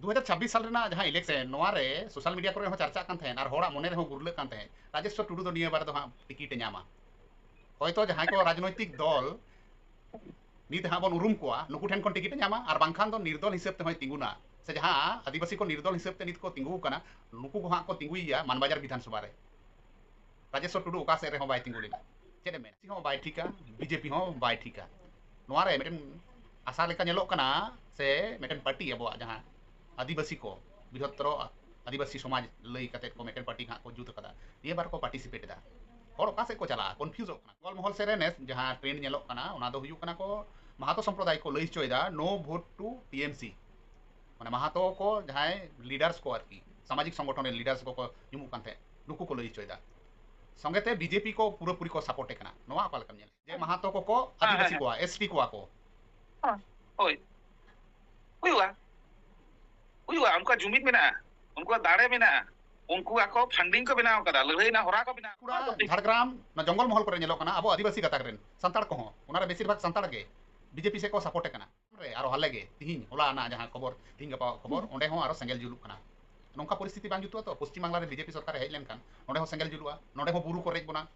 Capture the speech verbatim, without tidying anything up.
ᱫᱩ ᱦᱟᱡᱟᱨ ᱪᱷᱟᱵᱵᱤᱥ ᱥᱟᱞ ᱨᱮᱱᱟᱜ ᱡᱟᱦᱟᱸ election, ᱱᱚᱣᱟ ᱨᱮ social media ᱠᱚᱨᱮ ᱦᱚᱸ ᱪᱟᱨᱪᱟᱜ ᱠᱟᱱ ᱛᱟᱦᱮᱸᱫ ᱟᱨ ᱦᱚᱲᱟᱜ ᱢᱚᱱᱮ ᱨᱮᱦᱚᱸ ᱜᱩᱨᱞᱟᱹᱜ ᱠᱟᱱ ᱛᱟᱦᱮᱸᱫ, ᱨᱟᱡᱮᱥᱣᱚᱨ ᱴᱩᱰᱩ ᱫᱚ ᱱᱤᱭᱟᱹ ᱵᱟᱨ ᱫᱚ ᱦᱟᱸᱜ ᱴᱤᱠᱤᱴ ᱮ ᱧᱟᱢᱟ᱾ ᱦᱚᱭᱛᱚ ᱡᱟᱦᱟᱸᱭ ᱠᱚ ᱨᱟᱡᱽᱱᱳᱭᱛᱤᱠ ᱫᱚᱞ ᱱᱤᱛ ᱦᱟᱸᱜ ᱵᱚᱱ ᱩᱨᱩᱢ ᱠᱚᱣᱟ, ᱱᱩᱠᱩ ᱴᱷᱮᱱ ᱠᱷᱚᱱ ᱴᱤᱠᱤᱴ ᱮ ᱧᱟᱢᱟ, ᱟᱨ ᱵᱟᱝᱠᱷᱟᱱ ᱫᱚ ᱱᱤᱨᱫᱚᱞ ᱦᱤᱥᱟᱹᱵ ᱛᱮᱦᱚᱸᱭ ᱛᱤᱸᱜᱩᱱᱟ, ᱥᱮ ᱡᱟᱦᱟᱸ ᱟᱹᱫᱤᱵᱟᱹᱥᱤ ᱠᱚ ᱱᱤᱨᱫᱚᱞ ᱦᱤᱥᱟᱹᱵ ᱛᱮ ᱱᱤᱛ ᱠᱚ ᱛᱤᱸᱜᱩ ᱟᱠᱟᱱᱟ, ᱱᱩᱠᱩ ᱠᱚ ᱦᱟᱸᱜ ᱠᱚ ᱛᱤᱸᱜᱩᱭᱮᱭᱟ ᱢᱟᱱᱵᱟᱡᱟᱨ ᱵᱤᱫᱷᱟᱱ ᱥᱚᱵᱷᱟ ᱨᱮ᱾ ᱨᱟᱡᱮᱥᱣᱚᱨ ᱴᱩᱰᱩ ᱚᱠᱟ ᱥᱮᱫ ᱨᱮᱦᱚᱸ ᱵᱟᱭ ᱛᱤᱸᱜᱩ ᱞᱮᱱᱟ᱾ ᱪᱮᱫ ᱮᱢ ᱢᱮᱱᱟ? ᱥᱤ ᱦᱚᱸ ᱵᱟᱭ ᱴᱷᱤᱠᱟ, ᱵᱤᱡᱮᱯᱤ ᱦᱚᱸ ᱵᱟᱭ ᱴᱷᱤᱠᱟ᱾ ᱱᱚᱣᱟ ᱨᱮ ᱢᱤᱫᱴᱮᱱ ᱟᱥᱟ ᱞᱮᱠᱟ ᱧᱮᱞᱚᱜ ᱠᱟᱱᱟ, ᱥᱮ ᱢᱤᱫᱴᱮᱱ ᱯᱟᱨᱴᱤ ᱟᱵᱚᱣᱟᱜ ᱡᱟᱦᱟᱸ ᱟᱹᱫᱤᱵᱟᱹᱥᱤ ᱠᱚ, ᱵᱨᱤᱦᱚᱛᱛᱚᱨᱚ ᱟᱹᱫᱤᱵᱟᱹᱥᱤ ᱥᱚᱢᱟᱡᱽ ᱞᱟᱹᱭ ᱠᱟᱛᱮᱫ ᱠᱚ ᱢᱤᱫᱴᱮᱱ ᱯᱟᱨᱴᱤ ᱦᱟᱸᱜ ᱠᱚ ᱡᱩᱛ ᱟᱠᱟᱫᱟ, ᱱᱤᱭᱟᱹ ᱵᱟᱨ ᱠᱚ ᱯᱟᱨᱴᱤᱥᱤᱯᱮᱴ ᱮᱫᱟ᱾ ᱦᱚᱲ ᱚᱠᱟ ᱥᱮᱫ ᱠᱚ ᱪᱟᱞᱟᱜᱼᱟ, ᱠᱚᱱᱯᱷᱤᱭᱩᱡᱚᱜ ᱠᱟᱱᱟ᱾ ᱡᱚᱝᱜᱚᱞ ᱢᱚᱦᱚᱞ ᱥᱮᱫ ᱨᱮ ᱱᱮᱥ ᱡᱟᱦᱟᱸ ᱴᱨᱮᱱᱰ ᱧᱮᱞᱚᱜ ᱠᱟᱱᱟ, ᱚᱱᱟ ᱫᱚ ᱦᱩᱭᱩᱜ ᱠᱟᱱᱟ ᱠᱚ ᱢᱟᱦᱟᱛᱚ ᱥᱚᱢᱯᱨᱚᱫᱟᱭ ᱠᱚ ᱞᱟᱹᱭ ᱦᱚᱪᱚᱭᱮᱫᱟ, "No vote to T M C", ᱢᱟᱱᱮ ᱢᱟᱦᱟᱛᱚ ᱠᱚ ᱡᱟᱦᱟᱸᱭ ᱞᱤᱰᱟᱨᱥ ᱠᱚ ᱟᱨᱠᱤ, ᱥᱟᱢᱟᱡᱤᱠ ᱥᱚᱝᱜᱚᱴᱷᱚᱱ ᱨᱮᱱ ᱞᱤᱰᱟᱨᱥ ᱠᱚᱠᱚ ᱧᱩᱢᱩᱜ ᱠᱟᱱ ᱛᱟᱦᱮᱸᱫ, ᱱᱩᱠᱩ ᱠᱚ ᱞᱟᱹᱭ ᱦᱚᱪᱚᱭᱮᱫᱟ᱾ ᱥᱚᱸᱜᱮ ᱛᱮ ᱵᱤᱡᱮᱯᱤ ᱠᱚ ᱯᱩᱨᱟᱹᱯᱩᱨᱤ ᱠᱚ ᱥᱟᱯᱳᱨᱴ ᱮ ᱠᱟᱱᱟ᱾ ᱱᱚᱣᱟ ᱚᱠᱟ ᱞᱮᱠᱟᱢ ᱧᱮᱞ? ᱡᱮ ᱢᱟᱦᱟᱛᱚ ᱠᱚᱠᱚ ᱦᱮᱸ, ᱦᱮᱸ, ᱟᱹᱫᱤᱵᱟᱹᱥᱤ ᱦᱮᱸ᱾ ᱠᱚᱣᱟ, ᱮᱥ ᱴᱤ ᱠᱚᱣᱟ ᱠᱚ᱾ ᱦᱮᱸ, ᱦᱳᱭ᱾ ᱦᱩᱭᱩᱜᱼᱟ᱾ ᱦᱩᱭᱩᱜᱼᱟ, ᱩᱱᱠᱩᱣᱟᱜ ᱡᱩᱢᱤᱫ ᱢᱮᱱᱟᱜᱼᱟ, ᱩᱱᱠᱩᱣᱟᱜ ᱫᱟᱲᱮ ᱢᱮᱱᱟᱜᱼᱟ, ᱩᱱᱠᱩ ᱟᱠᱚ ᱯᱷᱟᱱᱰᱤᱝ ᱠᱚ ᱵᱮᱱᱟᱣ ᱠᱟᱫᱟ, ᱞᱟᱹᱲᱦᱟᱹᱭ ᱨᱮᱱᱟᱜ ᱦᱚᱨᱟ ᱠᱚ ᱵᱮᱱᱟᱣ ᱠᱟᱫᱟ᱾ ᱵᱟᱝᱠᱩᱲᱟ, ᱡᱷᱟᱲᱜᱨᱟᱢ, ᱚᱱᱟ ᱡᱚᱝᱜᱚᱞ ᱢᱚᱦᱚᱞ ᱠᱚᱨᱮ ᱧᱮᱞᱚᱜ ᱠᱟᱱᱟ, ᱟᱵᱚ ᱟᱹᱫᱤᱵᱟᱹᱥᱤ ᱜᱟᱛᱟᱠ ᱨᱮᱱ ᱥᱟᱱᱛᱟᱲ ᱠᱚᱦᱚᱸ, ᱚᱱᱟ ᱨᱮ ᱵᱮᱥᱤᱨ ᱵᱷᱟᱜᱽ ᱥᱟᱱᱛᱟᱲ ᱜᱮ ᱵᱤᱡᱮᱯᱤ ᱥᱮᱫ ᱠᱚ ᱥᱟᱯᱳᱨᱴ ᱮ ᱠᱟᱱᱟ᱾ ᱨᱮ ᱟᱨᱚ ᱦᱟᱞᱮ ᱜᱮ, ᱛᱤᱦᱤᱧ, ᱦᱚᱞᱟ ᱟᱱᱟᱜ ᱡᱟᱦᱟᱸ ᱠᱷᱚᱵᱚᱨ, ᱛᱤᱦᱤᱧ ᱜᱟᱯᱟ ᱠᱷᱚᱵᱚᱨ, ᱦᱩᱸ᱾ ᱚᱸᱰᱮ ᱦᱚᱸ ᱟᱨᱚ ᱥᱮᱸᱜᱮᱞ ᱡᱩᱞᱩᱜ ᱠᱟᱱᱟ᱾ ᱱᱚᱝᱠᱟ ᱯᱚᱨᱤᱥᱛᱷᱤᱛᱤ ᱵᱟᱝ ᱡᱩᱛᱩᱜᱼᱟ ᱛᱚ, ᱯᱚᱥᱪᱤᱢ ᱵᱟᱝᱞᱟ ᱨᱮ ᱵᱤᱡᱮᱯᱤ ᱥᱚᱨᱠᱟᱨ ᱮ ᱦᱮᱡ ᱞᱮᱱᱠᱷᱟᱱ ᱱᱚᱸᱰᱮ ᱦᱚᱸ ᱥᱮᱸᱜᱮᱞ ᱡᱩᱞᱩᱜᱼᱟ, ᱱᱚᱸᱰᱮ ᱦᱚᱸ ᱵᱩᱨᱩ ᱠᱚ ᱨᱮᱡ ᱵᱚᱱᱟ᱾